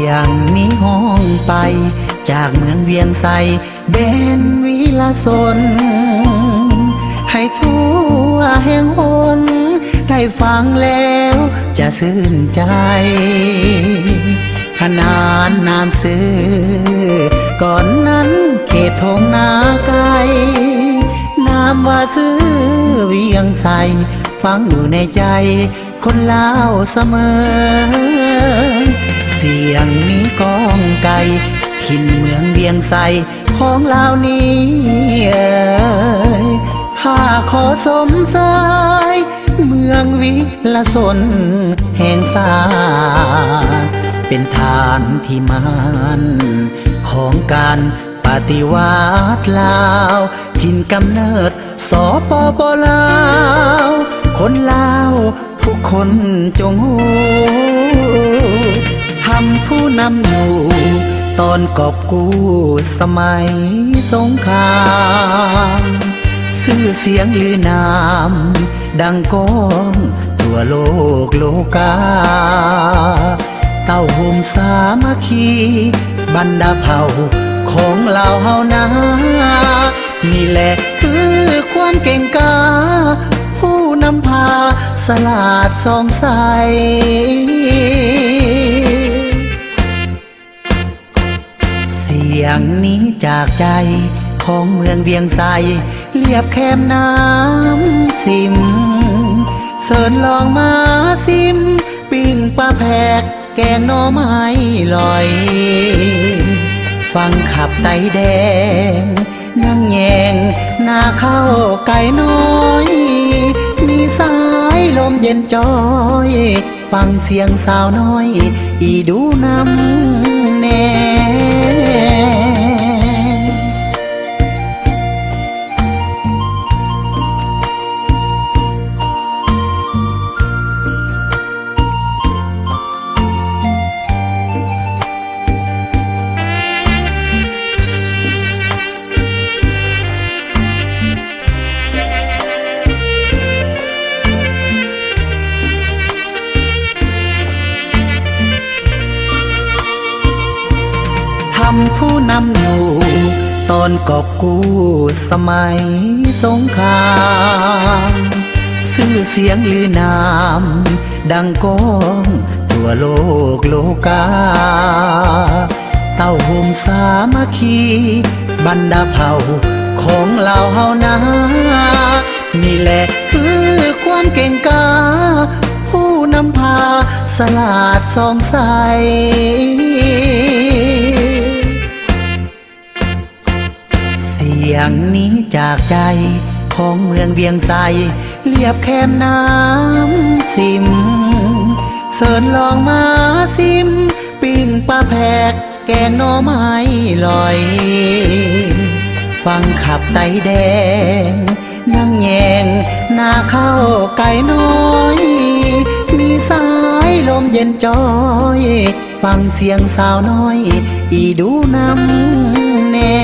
ຍັງມີຮ້ອງໄປ ຈາກເມືອງວຽງໄຊ ແດນວິລະຊົນ ໃຫ້ທົ່ວແຫ່ງຫົນ ໄດ້ຟັງແລ້ວຈະຊື່ນໃຈ. ຂະໜານນ້ຳຊື່ ກ່ອນນັ້ນເຂດທົ່ງນາໄກ ນາມວ່າຊື່ວຽງໄຊ ຝັງຢູ່ໃນໃຈ ຄົນລາວສະເໝີ. ສຽງມີກ້ອງໄກ່ ຖິ່ນເມືອງວຽງໄຊ ຂອງລາວນີ້ເອີຍ ຂ້າຂໍຊົມເຊີຍ ເມືອງວິລະຊົນແຫ່ງຊາດ ເປັນຖານທີ່ໝັ້ນ ຂອງການປະຕິວັດລາວ ຖິ່ນກຳເນີດ ສປປ ລາວ ຄົນລາວທຸກຄົນຈົ່ງຮູ້ ທ່ານຜູ້ນຳຢູ່ ຕອນກອບກູ້ສະໄໝສົງຄາມ ຊື່ສຽງລືນາມ ດັງກ້ອງທົ່ວໂລກໂລກາ ເຕົ້າໂຮມສາມັກຄີ ບັນດາເຜົ່າຂອງລາວເຮົານາ ນີ້ແຫຼະຄືຄວາມເກັ່ງກ້າ ຜູ້ນຳພາສະຫຼາດສ່ອງໃສ. ສຽງນີ້ຈາກໃຈຂອງເມືອງວຽງໄຊ ລຽບແຄມນ້ຳຊິມ ເຊີນລອງມາຊິມ ປີ້ງປາແພກ ແກງໜໍ່ໄມ້ລອຍ ຝັ່ງຂັບໄຕແດງ ນາງແຍງ ນາເຂົ້າໄກ່ນ້ອຍ ມີສາຍລົມເຢັນຈອຍ ຟັງສຽງສາວນ້ອຍ ອີດູນຳແນ່. ທ່ານຜູ້ນຳຢູ່ ຕອນກອບກູ້ສະໄໝສົງຄາມ ຊື່ສຽງລືນາມ ດັ່ງກ້ອງທົ່ວໂລກໂລກາ ເຕົ້າໂຮມສາມັກຄີ ບັນດາເຜົ່າຂອງລາວເຮົານາ ນີ້ແຫຼະຄືຄວາມເກັ່ງກ້າ ຜູ້ນຳພາສະຫຼາດສ່ອງໃສ. ສຽງນີ້ຈາກໃຈຂອງເມືອງວຽງໄຊ ລຽບແຄມນ້ຳຊິມ ເຊີນລອງມາຊິມ ປີ້ງປາແພກ ແກງໜໍ່ໄມ້ລອຍ ຝັ່ງຂັບໄຕແດງ ນາງແຍງ ນາເຂົ້າໄກ່ນ້ອຍ ມີສາຍລົມເຢັນຈອຍ ຟັງສຽງສາວນ້ອຍ ອີດູນຳແນ່.